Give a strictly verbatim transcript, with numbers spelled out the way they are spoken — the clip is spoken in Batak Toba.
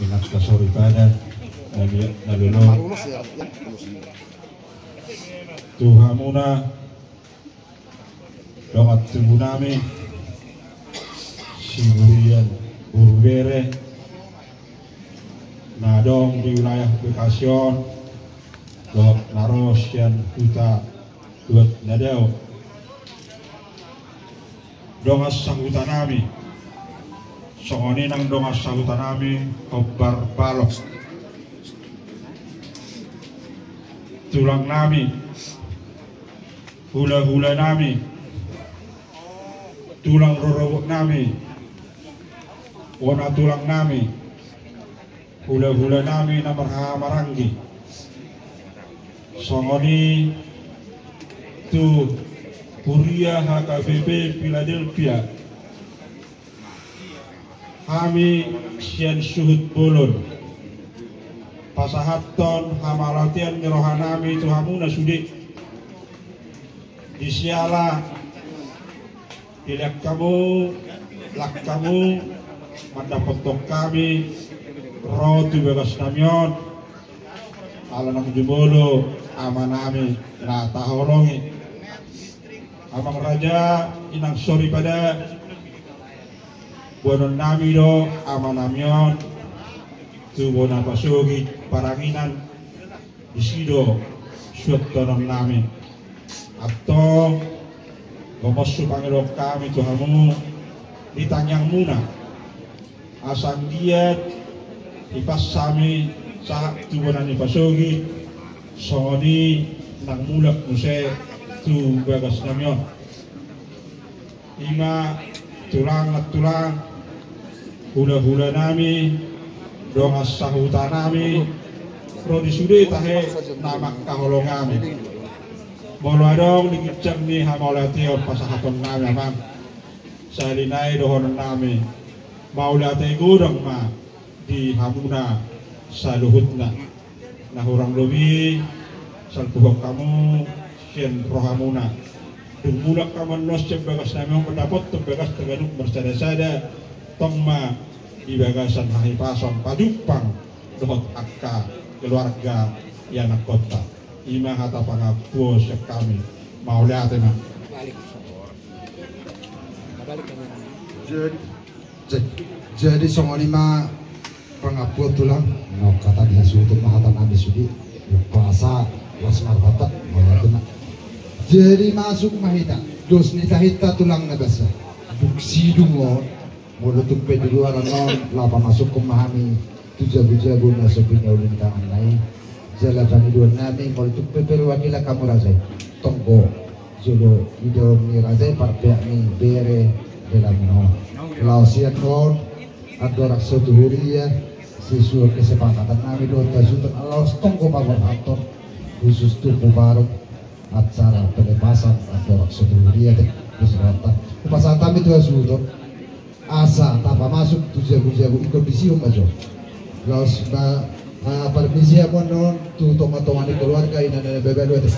Inanta soripada na leleng, tu hamuna dongan tubunami, siburian boru bere na adong di wilayah Bekasi on, dohot na ro sian huta luat na dao. Dongan sahutanami, songon i nang dongan sahutanami hombar balok, tulangnami, hulahulanami, tulang rorobotnami, bona tulangnami, hulahulanami na marhahamaranggi, songon i tu huria H K B P Philadelphia. Hami sian suhut bolon pasahathon hamauliateon ni rohanami tu hamuna sude, di siala dilean hamu, lang hamu mandapothon hami ro tu bagasnami on, ala naung jumolo amanami na tahaholongi. Amang raja, inang soripada, boanonnami do amanami on tu bona pasogit paranginan, disi do suanhononnami. Antong gomos hupangido hami tu hamu di tangiangmuna, asa anggiat hipas hami sahat tu bona ni pasogit, songon i nang mulak muse tu bagasnami on. Ima tulang nantulang, hulahulanami, dongan sahutanami, ro di sude tahe na mangkaholongi hami. Molo adong di ginjang ni hamauliateon pasahatonnami, amang, sahali nai dohononnami, mauliate godang ma di hamuna saluhutna. Na hurang lobi salpuhon hamu sian rohamuna. Dung mulak hamu annon sian bagasnami on mandapothon bagas na ganup marsadasada, tong ma di bagasan hahipason pajumpang dohot angka keluarga ianakhonta. Ima hata pangampuon sian hami. Mauliate ma. Jadi, jadi songon i ma pangampuon tulang. Na hata ni hasuhuton ma hatanami sude. Umpasa las marmata. Mauliate ma. Jadi masuk ma hita, dos ni tahinta tulang na basa. Dung sidung on, molo tung pe di luar annon, laho pamasuk ma hami tu jabu-jabu na so pinauli ni tangan nai. Jala pangidoannami, molo tung pe perwakilan hamu raja i, tonggo jolo idaon ni raja i parpeak ni bere, hela muna on. Laos sian on, andorang so tu huria, sesuai kesepahatannami dohot hasuhuton, laos tonggo paborhathon khusus tu Mubarok, acara pelepasan andorang so tu huria, te. Terus rata. Hupasahat hami tu hasuhuton asa tapamasuk tu jabu-jabu, ingkon disihon ma jo. Laos ba, ah, parmisi hamu annon tu tonga-tonga ni keluarga, ina nai baba dua, te.